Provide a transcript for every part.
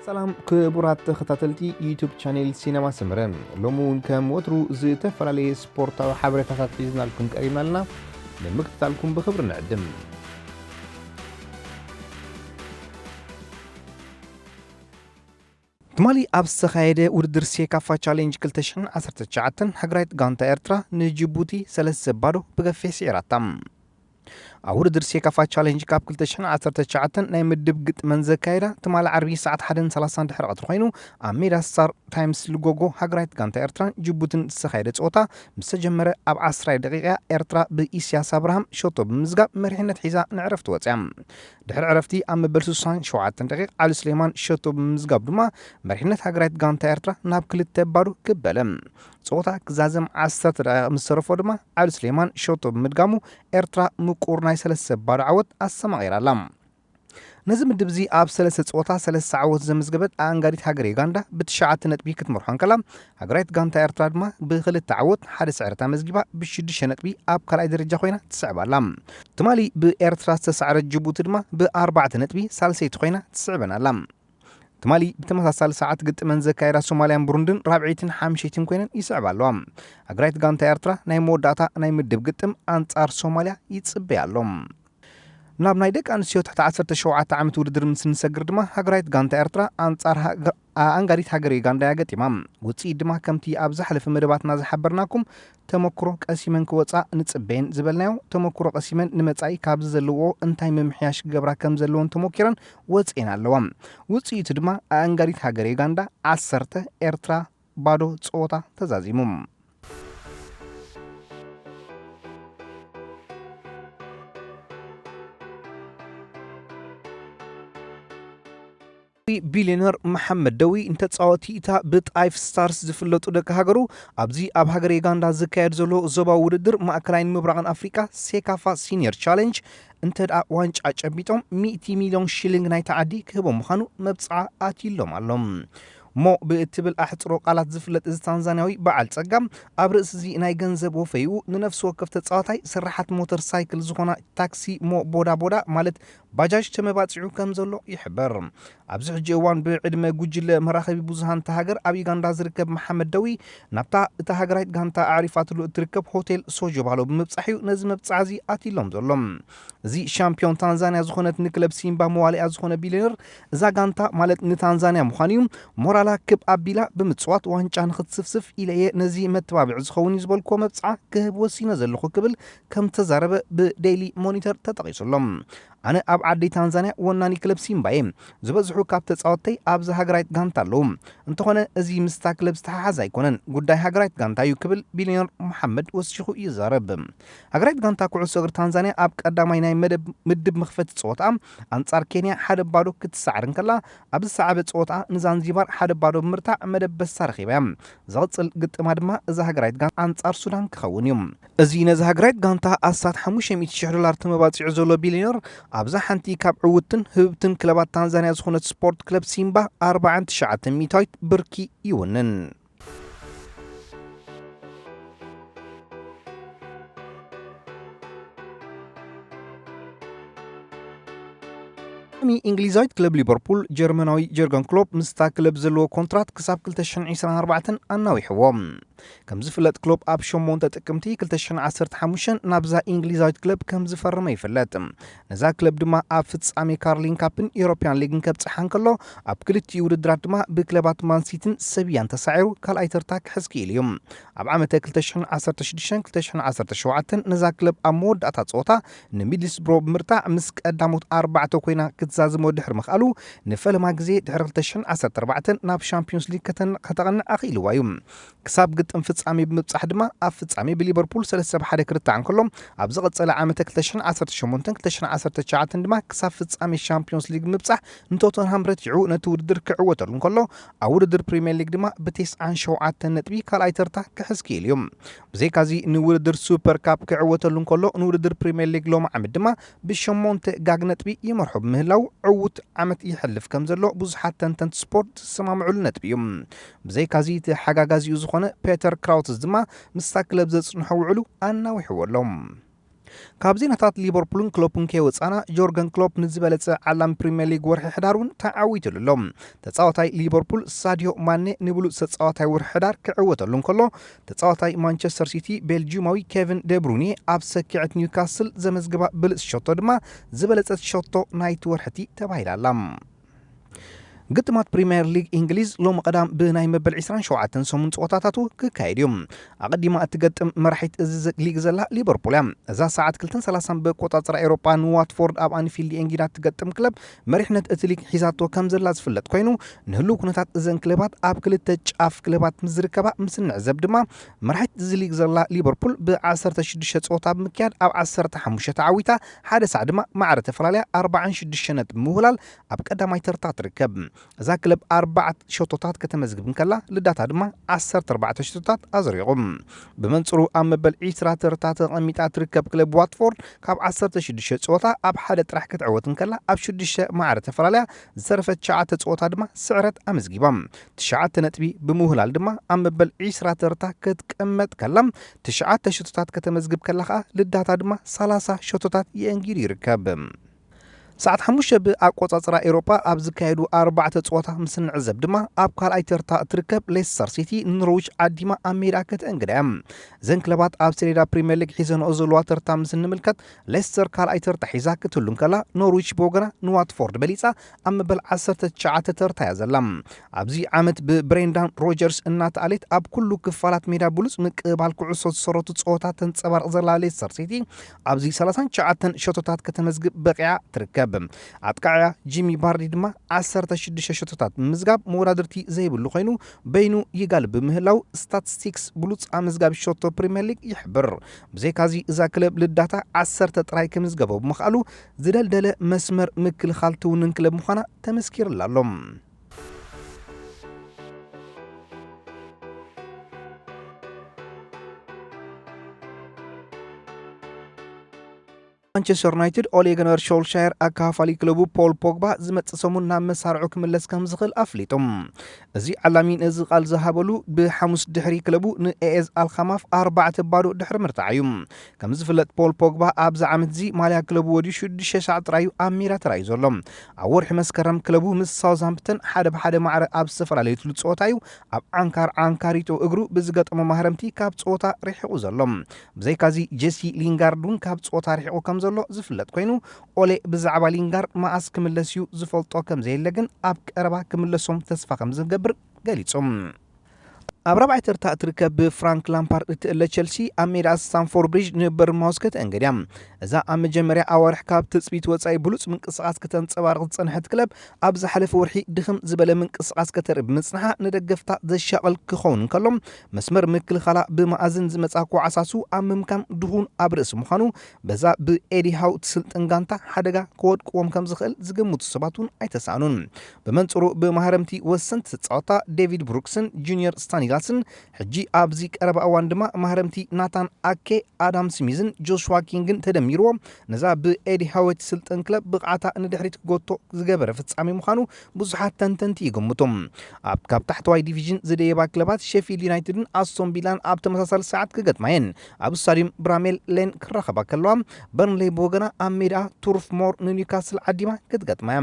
ሰላም ክቡራት ተኸታተልቲ ዩቱብ ቻኔል ሲነማ ሰመረ፣ ሎሚ እውን ከም ወትሩ ዝተፈላለየ ስፖርታዊ ሓበሬታታት ሒዝናልኩም ቀሪብና ኣለና። ንምክትታልኩም ብኽብሪ ንዕድም። ትማሊ ኣብ ዝተኻየደ ውድድር ሴካፋ ቻሌንጅ ክልተ ሽሕን ዓሰርተ ትሽዓተን ሃገራዊት ጋንታ ኤርትራ ንጅቡቲ ሰለስተ ባዶ ብገፊሕ ስዒራታ። ኣብ ውድድር ሴካፋ ቻሌንጅ ካፕ ክልተ ሽሕን ዓሰርተ ትሽዓተን ናይ ምድብ ግጥመን ዘካየዳ ትማሊ ዓርቢ ሰዓት ሓደን ሰላሳን ድሕሪ ቀትሪ ኮይኑ ኣብ ሜዳ ስታር ታይምስ ልጎጎ ሃገራዊት ጋንታ ኤርትራን ጅቡትን ዝተኻየደ ጸወታ ምስ ተጀመረ ኣብ ዓስራይ ደቂቃ ኤርትራ ብኢስያስ ኣብርሃም ሸቶ ብምዝጋብ መሪሕነት ሒዛ ንዕረፍቲ ወጽያ። ድሕሪ ዕረፍቲ ኣብ መበል ስሳን ሸውዓተን ደቂቕ ዓሊ ስሌማን ሸቶ ብምምዝጋብ ድማ መሪሕነት ሃገራዊት ጋንታ ኤርትራ ናብ ክልተ ባዶ ክበለ። ጸወታ ክዛዘም ዓሰርተ ደቂቕ ምስ ተረፎ ድማ ዓሊ ስሌማን ሸቶ ብምድጋሙ ኤርትራ ምቁር ናይ ሰለስተ ባዶ ዓወት ኣስተማቒራ ኣላ። ነዚ ምድብ እዚ ኣብ ሰለስተ ጸወታ ሰለስተ ዓወት ዘመዝገበት ኣኣንጋዲት ሃገር ዩጋንዳ ብትሽዓተ ነጥቢ ክትመርሖ እንከላ፣ ሃገራዊት ጋንታ ኤርትራ ድማ ብክልተ ዓወት ሓደ ስዕረት ኣመዝጊባ ብሽዱሽተ ነጥቢ ኣብ ካልኣይ ደረጃ ኮይና ትስዕብ ኣላ። ትማሊ ብኤርትራ ዝተሳዕረት ጅቡቲ ድማ ብኣርባዕተ ነጥቢ ሳልሰይቲ ኮይና ትስዕበን ኣላ። ትማሊ ብተመሳሳሊ ሰዓት ግጥመን ዘካየዳ ሶማልያን ብሩንድን ራብዐይትን ሓምሸይትን ኮይነን ይስዕባ ኣለዋ። ሃገራዊት ጋንታ ኤርትራ ናይ መወዳእታ ናይ ምድብ ግጥም ኣንጻር ሶማልያ ይጽበያ ኣሎ። ናብ ናይ ደቂ ኣንስትዮ ትሕቲ ዓሰርተ ሸውዓተ ዓመት ውድድር ምስ እንሰግር ድማ ሃገራዊት ጋንታ ኤርትራ ኣንጻር ሃገ-፣ ኣኣንጋዲት ሃገር ዩጋንዳ እያ ገጢማ። ውጽኢት ድማ ከምቲ ኣብ ዝሓለፈ መደባትና ዝሓበርናኩም ተመክሮ ቀሲመን ክወጻ ንጽበየን ዝበልናዮ፣ ተመክሮ ቀሲመን ንመጻኢ ካብዚ ዘለውኦ እንታይ ምምሕያሽ ክገብራ ከም ዘለወን ተሞኪረን ወጺኤን ኣለዋ። ውጽኢቱ ድማ ኣኣንጋዲት ሃገር ዩጋንዳ ዓሰርተ፣ ኤርትራ ባዶ ጸወታ ተዛዚሙ። ቢልዮነር መሓመድ ደዊ ንተጻወቲ እታ ብጣይፍ ስታርስ ዝፍለጡ ደቂ ሃገሩ ኣብዚ ኣብ ሃገር ዩጋንዳ ዝካየድ ዘሎ ዞባዊ ውድድር ማእከላይን ምብራቕን ኣፍሪቃ ሴካፋ ሲኒየር ቻሌንጅ እንተ ደኣ ዋንጫ ጨቢጦም ሚእቲ ሚልዮን ሽሊንግ ናይታ ዓዲ ክህቦም ምዃኑ መብጽዓ ኣትዩሎም ኣሎ። ሞ ብእትብል ኣሕጽሮ ቃላት ዝፍለጥ እዚ ታንዛንያዊ በዓል ጸጋ ኣብ ርእሲ እዚ ናይ ገንዘብ ወፈይኡ ንነፍሲ ወከፍ ተጻዋታይ ስራሓት ሞተር ሳይክል ዝኾና ታክሲ ሞ ቦዳ ቦዳ ማለት ባጃጅ ተመባጺዑ ከም ዘሎ ይሕበር። ኣብዚ ሕጂ እዋን ብዕድመ ጉጅለ መራኸቢ ብዙሃን እታ ሃገር ኣብ ዩጋንዳ ዝርከብ መሓመድ ደዊ ናብታ እታ ሃገራዊት ጋንታ ኣዕሪፋትሉ እትርከብ ሆቴል ሶጆ ባሎ ብምብጻሕ እዩ ነዚ መብጻዓ እዚ ኣትሎም ዘሎ። እዚ ሻምፒዮን ታንዛንያ ዝኾነት ንክለብ ሲምባ መዋሊኣ ዝኾነ ቢልዮነር እዛ ጋንታ ማለት ንታንዛንያ ምዃኑ እዩ ሞራላ ክብ ኣቢላ ብምጽዋት ዋንጫ ንኽትስፍስፍ ኢለ እየ ነዚ መተባብዒ ዝኸውን እዩ ዝበልኩዎ መብጻዓ ክህብ ወሲነ ዘለኹ ክብል ከም ዝተዛረበ ብዴይሊ ሞኒተር ተጠቒሱ ኣሎ። ኣነ ኣብ ዓዲ ታንዛንያ ወናኒ ክለብ ሲምባ እየ። ዝበዝሑ ካብ ተጻወተይ ኣብዛ ሃገራዊት ጋንታ ኣለዉ። እንተኾነ እዚ ምስታ ክለብ ዝተሓሓዝ ኣይኮነን። ጉዳይ ሃገራዊት ጋንታ እዩ ክብል ቢልዮነር መሓመድ ወሲኹ ይዛረብ። ሃገራዊት ጋንታ ኩዕሶ እግሪ ታንዛንያ ኣብ ቀዳማይ ናይ መደብ ምድብ መኽፈቲ ጸወታ ኣንጻር ኬንያ ሓደ ባዶ ክትሰዓር እንከላ፣ ኣብ ዝሰዓበ ጸወታ ንዛንዚባር ሓደ ባዶ ብምርታዕ መደብ በሳ ረኺባ እያ። ዝቕጽል ግጥማ ድማ እዛ ሃገራዊት ጋንታ ኣንጻር ሱዳን ክኸውን እዩ። እዚ ነዚ ሃገራዊት ጋንታ ኣስታት ሓሙሽተ ሚእቲ ሽሕ ዶላር ተመባጺዑ ዘሎ ቢልዮነር ኣብዛ ሓንቲ ካብ ዕውትን ህብብትን ክለባት ታንዛንያ ዝኾነት ስፖርት ክለብ ሲምባ ኣርባዓን ትሽዓተን ሚእታዊት ብርኪ ይውንን። ቀዳሚ እንግሊዛዊት ክለብ ሊቨርፑል ጀርመናዊ ጀርገን ክሎፕ ምስታ ክለብ ዘለዎ ኮንትራት ክሳብ ክልተ ሽሕን ዕስራን ኣርባዕተን ኣናዊሕዎ። ከም ዝፍለጥ ክሎፕ ኣብ ሸሞንተ ጥቅምቲ ክልተ ሽሕን ዓሰርተ ሓሙሽተን ናብዛ እንግሊዛዊት ክለብ ከም ዝፈረመ ይፍለጥ። ነዛ ክለብ ድማ ኣብ ፍጻሜ ካርሊን ካፕን ኢሮፕያን ሊግን ከብጽሓ እንከሎ ኣብ ክልቲኡ ውድድራት ድማ ብክለባት ማንሲትን ሰብያን ተሳዒሩ ካልኣይ ተርታ ክሕዝ ክኢሉ እዩ። ኣብ ዓመተ ክልተ ሽሕን ዓሰርተ ሽዱሽተን ክልተ ሽሕን ዓሰርተ ሸውዓተን ነዛ ክለብ ኣብ መወዳእታ ጸወታ ንሚድልስብሮ ብምርታዕ ምስ ቀዳሞት ኣርባዕተ ኮይና ክትዛዝሞ ድሕሪ ምኽኣሉ ንፈለማ ግዜ ድሕሪ ክልተ ሽሕን ዓሰርተ ኣርባዕተን ናብ ሻምፒዮንስ ሊግ ከተን-፣ ከተቐንዕ ኣኽኢልዋ እዩ። ክሳብ ግጥም ፍጻሜ ብምብጻሕ ድማ ኣብ ፍጻሜ ብሊቨርፑል ሰለስተ ብ ሓደ ክርታዕ እንከሎ ኣብ ዝቐጸለ ዓመተ ክልተ ሽሕን ዓሰርተ ሸሞንተን ክልተ ሽሕን ዓሰርተ ትሽዓተን ድማ ክሳብ ፍጻሜ ሻምፒዮንስ ሊግ ብምብጻሕ ንቶተንሃም ረቲዑ ነቲ ውድድር ክዕወተሉ እንከሎ ኣብ ውድድር ፕሪምየር ሊግ ድማ ብተስዓን ሸውዓተን ነጥቢ ካልኣይ ተርታ ክሕዝ ክኢሉ እዩ። ብዘይካዚ ንውድድር ሱፐር ካፕ ክዕወተሉ እንከሎ ንውድድር ፕሪምየር ሊግ ሎሚ ዓመት ድማ ብሸሞንተ ጋግ ነጥቢ ይመርሖ ብምህላው ዕዉት ዓመት ይሕልፍ ከም ዘሎ ብዙሓት ተንተንቲ ስፖርት ዝሰማምዕሉ ነጥቢ እዩ። ብዘይካዚ እቲ ሓጋጋዚኡ ዝኾነ ፔተር ክራውትስ ድማ ምስታ ክለብ ዘጽንሖ ውዕሉ ኣናዊሕዎ ኣሎ። ካብ ዜናታት ሊቨርፑልን ክሎፕን ከይወጻና፣ ጆርገን ክሎፕ ንዝበለጸ ዓላሚ ፕሪምየር ሊግ ወርሒ ሕዳር እውን ተዓዊትሉ ኣሎ። ተጻዋታይ ሊቨርፑል ሳዲዮ ማኔ ንብሉጽ ተጻዋታይ ወርሒ ሕዳር ክዕወተሉ እንከሎ፣ ተጻዋታይ ማንቸስተር ሲቲ ቤልጂዩማዊ ኬቪን ደብሩኔ ኣብ ሰኪዐት ኒውካስል ዘመዝግባ ብልጽ ሸቶ ድማ ዝበለጸት ሸቶ ናይቲ ወርሕቲ ተባሂላ ኣላ። ግጥማት ፕሪምየር ሊግ እንግሊዝ ሎም ቀዳም ብናይ መበል ዕስራን ሸውዓተን ሰሙን ጸወታታቱ ክካየድ እዩ። ኣቐዲማ እትገጥም መራሒት እዚ ዘ-፣ ሊግ ዘላ ሊቨርፑል እያ። እዛ ሰዓት ክልተን ሰላሳን ብኣቆጻጽራ ኤውሮጳ ንዋትፎርድ ኣብ ኣንፊልድ የንጊዳ እትገጥም ክለብ መሪሕነት እቲ ሊግ ሒዛቶ ከም ዘላ ዝፍለጥ ኮይኑ፣ ንህሉው ኩነታት እዘን ክለባት ኣብ ክልተ ጫፍ ክለባት ምስ ዝርከባ ምስ እንዕዘብ ድማ፣ መራሒት እዚ ሊግ ዘላ ሊቨርፑል ብዓሰርተ ሽዱሽተ ጸወታ ብምክያድ ኣብ ዓሰርተ ሓሙሽተ ተዓዊታ፣ ሓደ ሳዕ ድማ ማዕረ ተፈላለያ ኣርባዓን ሽዱሽተ ነጥቢ ምውህላል ኣብ ቀዳማይ ተርታ ትርከብ። እዛ ክለብ ኣርባዕተ ሸቶታት ከተመዝግብ እንከላ፣ ልዳታ ድማ ዓሰርተ ኣርባዕተ ሸቶታት ኣዝሪቑ። ብመንጽሩ ኣብ መበል ዕስራ ተርታ ተቐሚጣ ትርከብ ክለብ ዋትፎርድ ካብ ዓሰርተ ሽዱሽተ ጸወታ ኣብ ሓደ ጥራሕ ክትዕወት እንከላ፣ ኣብ ሽዱሽተ ማዕረ ተፈላለያ፣ ዝተረፈ ትሽዓተ ጸወታ ድማ ስዕረት ኣመዝጊባ። ትሽዓተ ነጥቢ ብምውህላል ድማ ኣብ መበል ዕስራ ተርታ ክትቅመጥ ከላ፣ ትሽዓተ ሸቶታት ከተመዝግብ ከላ ኸኣ፣ ልዳታ ድማ ሰላሳ ሸቶታት የእንጊዱ ይርከብ። ሰዓት ሓሙሽተ ብኣቆጻጽራ ኤውሮጳ ኣብ ዝካየዱ ኣርባዕተ ጸወታ ምስ እንዕዘብ ድማ፣ ኣብ ካልኣይ ተርታ እትርከብ ሌስተር ሲቲ ንኖርዊች ዓዲማ ኣብ ሜዳ ከተእንግዳ እያ። እዘን ክለባት ኣብ ሰሌዳ ፕሪምየር ሊግ ሒዘንኦ ዘለዋ ተርታ ምስ እንምልከት፣ ሌስተር ካልኣይ ተርታ ሒዛ ክትህሉ እንከላ፣ ኖርዊች ብወገና ንዋትፎርድ በሊጻ ኣብ መበል ዓሰርተ ትሽዓተ ተርታ እያ ዘላ። ኣብዚ ዓመት ብብሬንዳን ሮጀርስ እናተኣለት ኣብ ኩሉ ክፋላት ሜዳ ብሉጽ ምቅባል ኩዕሶ ዝሰረቱ ጸወታ ተንጸባርቕ ዘላ ሌስተር ሲቲ፣ ኣብዚ ሰላሳን ትሽዓተን ሸቶታት ከተመዝግብ በቂዓ ትርከብ። ኣጥቃዕያ ጂሚ ባርዲ ድማ ዓሰርተ ሽዱሽተ ሸቶታት ብምምዝጋብ መወዳድርቲ ዘይብሉ ኮይኑ፣ በይኑ ይጋልብ ብምህላው ስታትስቲክስ ብሉጽ ኣመዝጋቢ ሸቶ ፕሪምየር ሊግ ይሕብር። ብዘይካዚ እዛ ክለብ ልዳታ ዓሰርተ ጥራይ ክምዝገቦ ብምኽኣሉ፣ ዝደልደለ መስመር ምክልኻል ትውንን ክለብ ምዃና ተመስኪርላ ኣሎ። ማንቸስተር ዩናይትድ ኦሌ ጉናር ሾልሻየር ኣካፋሊ ክለቡ ፖል ፖግባ ዝመጽእ ሰሙን ናብ መሳርዑ ክምለስ ከም ዝኽእል ኣፍሊጡ። እዚ ዓላሚ ነዚ ቃል ዝሃበሉ ብሓሙስ ድሕሪ ክለቡ ንኤኤዝ ኣልኻማፍ ኣርባዕተ ባዶ ድሕሪ ምርታዕ እዩ። ከም ዝፍለጥ ፖል ፖግባ ኣብዚ ዓመት እዚ ማልያ ክለቡ ወዲኡ ሽዱሽተ ሳዕ ጥራይ እዩ ኣብ ሜዳ ተራእዩ ዘሎ። ኣብ ወርሒ መስከረም ክለቡ ምስ ሳውዝሃምፕተን ሓደ ብሓደ ማዕረ ኣብ ዝተፈላለየትሉ ጸወታ እዩ ኣብ ዓንካር ዓንካሪቶ እግሩ ብዝገጠሞ ማህረምቲ ካብ ጸወታ ርሒቑ ዘሎ። ብዘይካዚ ጄሲ ሊንጋርድ እውን ካብ ጸወታ ርሒቑ ከም ዘሎ ዝፍለጥ ኮይኑ፣ ኦሌ ብዛዕባ ሊንጋርድ መኣስ ክምለስ እዩ ዝፈልጦ ከም ዘየለ ግን ኣብ ቀረባ ክምለሶም ተስፋ ከም ዝገብር ገሊጹ። ኣብ ራብዓይ ተርታ እትርከብ ብፍራንክ ላምፓርድ እትእለ ቸልሲ ኣብ ሜዳ ስታንፎርድ ብሪጅ ንበርንማውዝ ከተእንግድ እያ። እዛ ኣብ መጀመርያ ኣዋርሕ ካብ ትጽቢት ወጻኢ ብሉጽ ምንቅስቓስ ከተንጸባርቕ ዝጸንሐት ክለብ ኣብ ዝሓለፈ ወርሒ ድኽም ዝበለ ምንቅስቓስ ከተርኢ ብምጽንሓ ንደገፍታ ዘሻቕል ክኸውን እንከሎ፣ መስመር ምክልኻላ ብመኣዝን ዝመጻ ኳዕሳሱ ኣብ ምምካን ድኹን ኣብ ርእሲ ምዃኑ፣ በዛ ብኤዲ ሃው ትስልጥን ጋንታ ሓደጋ ክወድቅዎም ከም ዝኽእል ዝግምቱ ሰባት እውን ኣይተሳእኑን። ብመንጽሩ ብማህረምቲ ወሰንቲ ጸወታ ዴቪድ ብሩክስን ጁኒየር ስታኒላስን፣ ሕጂ ኣብዚ ቀረባ እዋን ድማ ማህረምቲ ናታን ኣኬ፣ ኣዳም ስሚዝን ጆሽዋ ኪንግን ተደሚርዎ፣ ነዛ ብኤዲ ሃው ትስልጥን ክለብ ብቕዓታ ንድሕሪት ክጎቶ ዝገበረ ፍጻሜ ምዃኑ ብዙሓት ተንተንቲ ይግምቱ። ኣብ፣ ካብ ታሕተዋይ ዲቪዥን ዝደየባ ክለባት ሼፊልድ ዩናይትድን ኣስቶን ቪላን ኣብ ተመሳሳሊ ሰዓት ክገጥማ እየን። ኣብ ስታዲየም ብራሜል ሌን ክራኸባ ከለዋ፣ በርንሌይ ብወገና ኣብ ሜዳ ቱርፍ ሞር ንኒውካስል ዓዲማ ክትገጥማ እያ።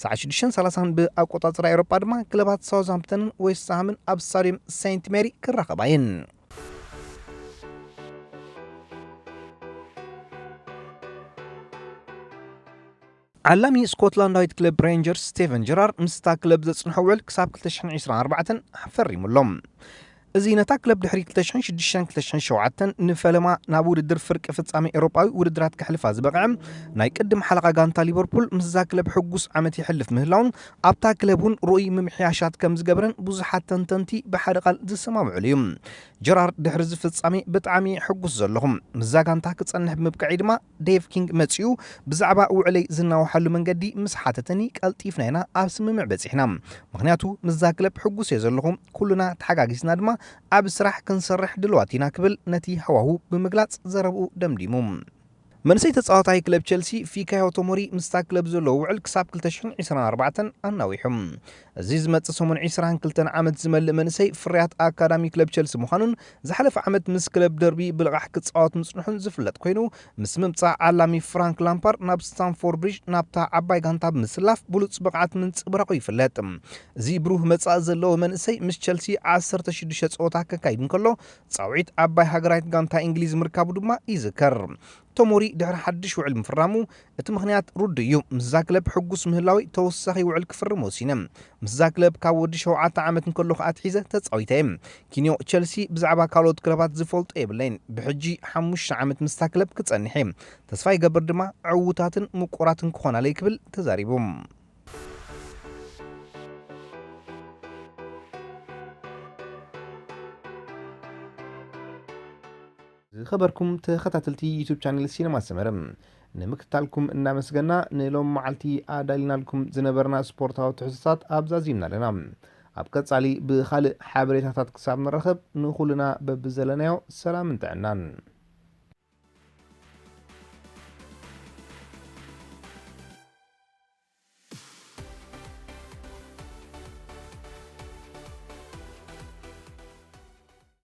ሰዓት ሽዱሽተን ሰላሳን ብኣቆጻጽራ ኤውሮጳ ድማ ክለባት ሳውዝሃምፕተንን ዌስትሃምን ኣብ ስታዲየም ሴንት ሜሪ ክራኸባ እየን። ዓላሚ ስኮትላንዳዊት ክለብ ሬንጀርስ ስቴቨን ጀራርድ ምስታ ክለብ ዘጽንሖ ውዕል ክሳብ ክልተ ሽሕን ዕስራን ኣርባዕተን ፈሪሙ ኣሎ። እዚ ነታ ክለብ ድሕሪ ክልተ ሽሕን ሽዱሽተን ክልተ ሽሕን ሸውዓተን ንፈለማ ናብ ውድድር ፍርቂ ፍጻሜ ኤውሮጳዊ ውድድራት ከሕልፋ ዝበቕዐ ናይ ቅድም ሓለቓ ጋንታ ሊቨርፑል ምስዛ ክለብ ሕጉስ ዓመት ይሕልፍ ምህላውን ኣብታ ክለብ እውን ርኡይ ምምሕያሻት ከም ዝገብረን ብዙሓት ተንተንቲ ብሓደ ቃል ዝሰማምዑሉ እዩ። ጀራርድ ድሕሪ እዚ ፍጻሜ ብጣዕሚ ሕጉስ ዘለኹ፣ ምስዛ ጋንታ ክጸንሕ ብምብቅዐይ ድማ ዴቭ ኪንግ መጺኡ ብዛዕባ ውዕለይ ዝናውሓሉ መንገዲ ምስ ሓተተኒ ቀልጢፍና ኢና ኣብ ስምምዕ በጺሕና። ምኽንያቱ ምስዛ ክለብ ሕጉስ እየ ዘለኹ፣ ኩልና ተሓጋጊዝና ድማ ኣብ ስራሕ ክንሰርሕ ድልዋት ኢና ክብል ነቲ ሃዋሁ ብምግላጽ ዘረብኡ ደምዲሙ። መንእሰይ ተጻዋታይ ክለብ ቸልሲ ፊካዮ ቶሞሪ ምስታ ክለብ ዘለዎ ውዕል ክሳብ ክልተ ሽሕን ዕስራን ኣርባዕተን ኣናዊሑ። እዚ ዝመጽእ ሰሙን ዕስራን ክልተን ዓመት ዝመልእ መንእሰይ ፍርያት ኣካዳሚ ክለብ ቸልሲ ምዃኑን ዝሓለፈ ዓመት ምስ ክለብ ደርቢ ብልቓሕ ክጻወት ምጽንሑን ዝፍለጥ ኮይኑ፣ ምስ ምምጻእ ዓላሚ ፍራንክ ላምፓርድ ናብ ስታንፎርድ ብሪጅ ናብታ ዓባይ ጋንታ ብምስላፍ ብሉጽ ብቕዓት ምንጽብራቑ ይፍለጥ። እዚ ብሩህ መጻኢ ዘለዎ መንእሰይ ምስ ቸልሲ ዓሰርተ ሽዱሽተ ጸወታ ከካይድ እንከሎ፣ ጻውዒት ዓባይ ሃገራዊት ጋንታ እንግሊዝ ምርካቡ ድማ ይዝከር። ቶሞሪ ድሕሪ ሓድሽ ውዕል ምፍራሙ እቲ ምኽንያት ርዱእ እዩ። ምስዛ ክለብ ሕጉስ ምህላዊ ተወሳኺ ውዕል ክፍርም ወሲነ። ምስዛ ክለብ ካብ ወዲ ሸውዓተ ዓመት እንከለኹ ኣትሒዘ ተጻዊተ እየ። ኪንዮ ቸልሲ ብዛዕባ ካልኦት ክለባት ዝፈልጦ የብለይን። ብሕጂ ሓሙሽተ ዓመት ምስታ ክለብ ክጸንሕ እየ። ተስፋ ይገብር ድማ ዕዉታትን ምቁራትን ክኾናለይ ክብል ተዛሪቡ። ዝኸበርኩም ተኸታተልቲ ዩቱብ ቻነል ሲነማ ሰመረ፣ ንምክትታልኩም እናመስገና፣ ንሎም መዓልቲ ኣዳሊናልኩም ዝነበርና ስፖርታዊ ትሕዝቶታት ኣብዛ ዚምና ኣለና። ኣብ ቀጻሊ ብኻልእ ሓበሬታታት ክሳብ ንራኸብ፣ ንኹልና በብዘለናዮ ሰላምን ጥዕናን።